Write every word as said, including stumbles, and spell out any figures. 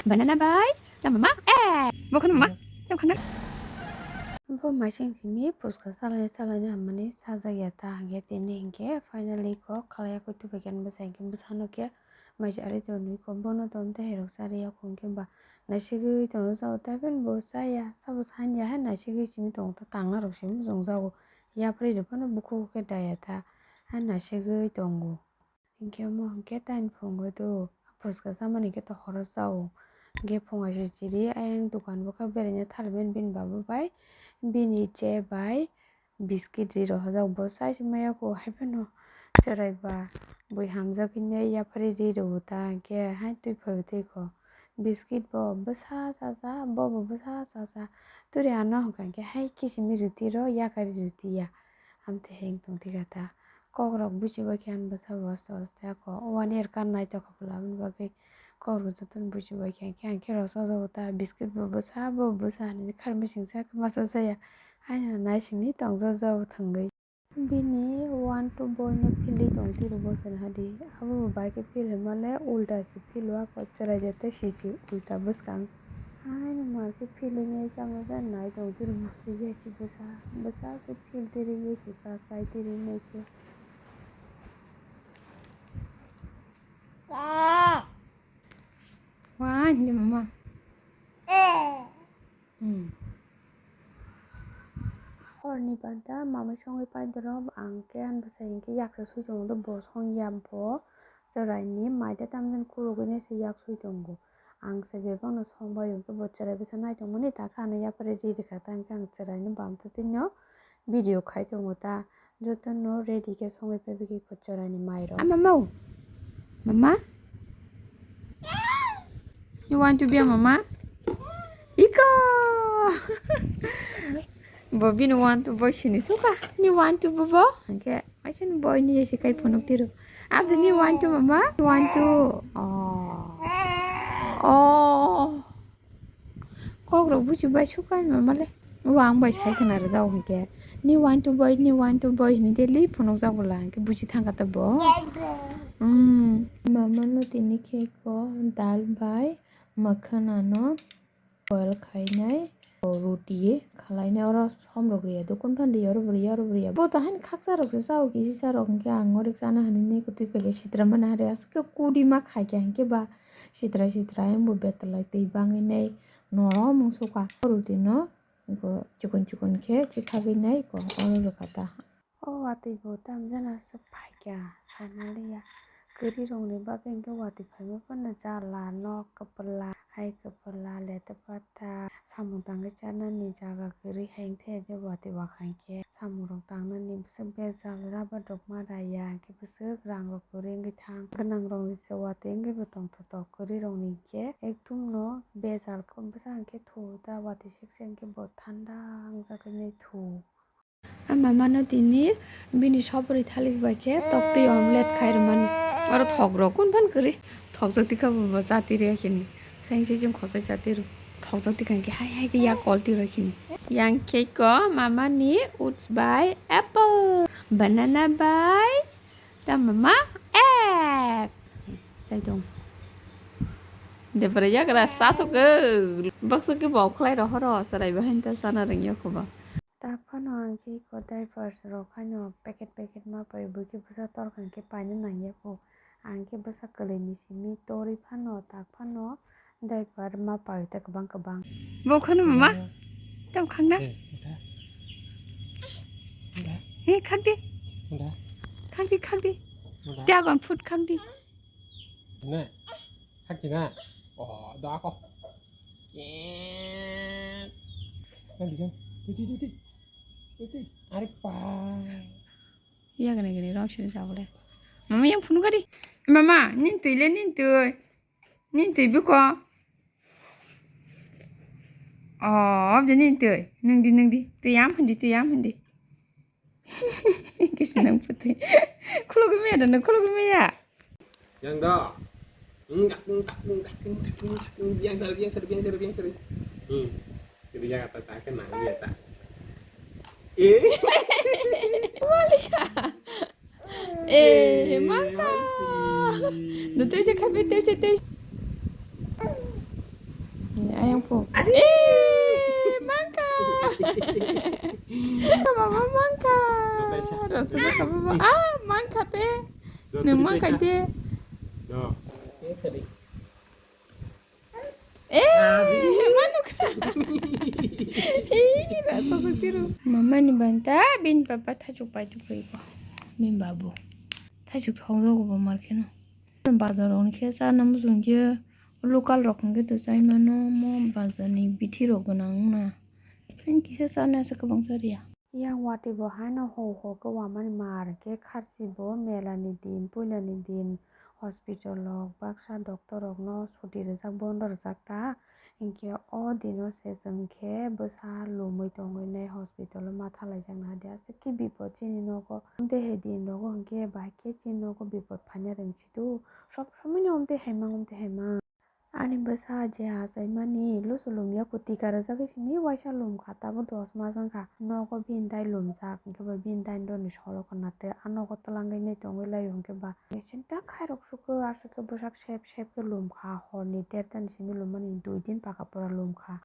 Banana bai, tamo ma, eh, bo kheno ma, tamo khana. Bo maising simi puska salai salai ni hamani sajak ya ta hingke tini hingke finally kok khalai ya koi tubai khe bwsa hingke bwsano khe maising ari tongo nui kok bono tong tei hai rok chari ya kho hingke ba naisigwi tongo sao tei bo chaya sabo sanya hai naisigwi simi tongo ta tangna rok simi chwng jago yapri rok phano bukhuk khe daya ta hai naisigwi tongo. Hinkhe omo hinkhe taini phungo do, phuska chamani khe to horo chao. Hinkhe phunga se chiri ayang dokan bwkha beraina thalmani bini baba bai, bini che bai biscuit ri rohorjak bo chai se maya kho, haiphano chwrai ba bui hamjak hinwi yapharwi ri rwo ta, hinkhe hai twi phaibo twi kho. Biscuit bo bwsa chacha, bo bo bwsa chacha. Turi ano hwnkha hinkhe hai kisimi rwtwi ro, yakarwi rwtwi ya. Amtwi heng tongthika ta. Kokrok buchibai khe ang bwsa bo osto osto ako. One year kan naitokha bwla aboni bagwi kokrok jotono buchibai khe ang khe rosa jago ta. Biscuit bo bwsa bo bwsa hinwi kharmai singsa khe masa saya. Haino nai simi tongjago thwngwi. Bini one two boy no philwi tong tiro bosoni hadi. Abo bo bai khe phil hinmale ulta se philo ako chwrai de tei sisi ulta bwskang. Haino ma khe philwi nai tamo sa nai tong tiro busi jesi bwsa. Bwsa khe phil tiri jesi ka kai tiri nai khe. Wah, ni mama. Hmm. Horni banta mama songwi pai doro ang khe ang bwsai hinkhe yaksa sui tongo do bo song ya bo chwraini maida tamjani kurugwi nai se yak sui tongo. Ang se bebakno song bai hinkhe bo chwrai bwsa nai tongmani dakhe ano yapharwi ri rwkha ta hinkhe ang chwraino bamtwi twino video khai tongo ta. Jotono ready khe songwi phaibai khe chwraini mairok. Ah, mama o. Mama? You want to be a mama? Iko! Bo bini want to boy sini suka. Ni want to bo bo? Hinkhe, aisen boy ni esi kai phunuk tiro. Abdi ni want to mama? Want to. Oh. Oh. Kokrok buchi bai suka ni mama le. Bo ang bai sai khna rwjak hinkhe. Ni want to boy, ni want to boy hinwi daily phunukjak bwla hinkhe buchi thangkha ta bo. Hmm. Mama no tini khe ko dal bai makhana no boil khainai, o roti khalainai, oro som rok riya, dokon phan riya, oro bo riya, oro bo riya. Bo to haino khaksa rok se chao, kisi cha rok hinkhe ang orik chana hinwi nai kutui phaikhe sitra mana hari aswk khe kudi ma khaikha hinkhe ba sitra sitra ayang bo betolai twi bangwi nai norom wng sukha. O roti no chikon chikon khe chikhagwi nai ko oro rwkha ta. O watwi bo tamjani aswk phaikha, finally ya. Kwrwirokni bagwi hinkhe watwi phaima phano jala, nok kwpla, hai kwpla, letepata, samung tangwi chanani jaga kwrwi hai hinkhe watwi bakha hinkhe samungrok tangnani bwswk bejal, rubber rok ma raya hinkhe bwswk rangrok kwrwi wngwi thang. Gwnangrokni se watwi wngwi bo tongthotok, kwrwirokni hinkhe ekdumno bejal bwsa hinkhe thu ta watwi sekse hinkhe bo thanda wngjagwi nai thu. A mama no tini bini sopori thalik bai khe toktwi omelet khai rwmani. Oro thok rok kun phan kwrwi thokjak tikha bo bo chati rwya khini. Saing sui chwng khosai chati rw. Thokjak tikha hinkhe hai hai khe yak kol twi rw khini. Yang khe ko mama ni oats bai apple, banana bai ta mama egg. Chai tong. Debra yagra sasuk. Baksa khe bo khlai rohoro chwrai bahai ta sana rwngya kho ba. Tak phano ang khe iko diapers rok haino packet packet ma pai bwkhe bwsa torkha hinkhe paina nangya kho. Ang khe bwsa kwlwini simi torwi phano tak phano diaper ma pai ta kwbang kwbang. Bo khano mama? Tam khangna? Eh, uda. Uda. He khakdi. Uda. Khakdi khakdi. Uda. Dragon fruit khakdi. Na. Hakki na. Oh, da ko. Kan digan. Tui, tui, tui, tui. Tui, tui. Are pa. Iya gini gini rong sini sabole. Mama yang phunu kadi. Mama, nin tui le nin tui. Nin tui buko. Oh, abdi nin tui. Nung di, nung di. Tui am hindi, tui am hindi. Kisi nang putui. Khulugwi maya da, nang khulugwi maya. Yang do. Enggak, enggak, enggak, enggak, enggak, enggak. Yang sari, yang sari, yang sari, yang sari. Hmm. Jadi yang kata tak kenal dia tak. Eh. Walia. Eh, maka. Nang tui se khapi, tui se, tui. Ayang po. Eh, mangka. Mama mangka. Rosana ka mama. Ah, mangka te. Nung mangka te. Eh, manuk. Ih, rasa saktiru. Mama ni banta, bin papa thachuk paituk bai ko. Bin babu. Thachuk thong do ko bo mar kheno. Bazar rok ni khe chana muchung khe local rok hwnkhe to chai mano, mo bazar ni bithi rok gwnang wngna. Ani kisa chana se kwbangsa riya. Yang watwi bo haino ho ho khe wamani mar khe kharchi bo mela ni din, puila ni din hospital rok baksa doctor rok no suti rijak, bondo rijak ta. Hinkhe o dino se chwng khe bwsa lumwi tongwi nai hospital o ma thalaijakna hadi aswk khe bipot chini nogo. Amtwi hai din rogo hinkhe bahai khe chini nogo bipot phaina rwngsidu. Sob somoi no amtwi hai mang, amtwi hai mang. Ani bwsa je achaimani lusu lumya kho tika rwjagwi simi waisa lumkha, tabuk dos mas wngkha. Nogo bini dai lumjak, hinkhe ba bini dai roni solo khna tei a nogo twlangwi nai tongwi laio hinkhe ba. Chini ta khairok sukhe aswk khe bwsak sep sep khe lumkha, horni derta ni simi lummani dui din paka pura lumkha.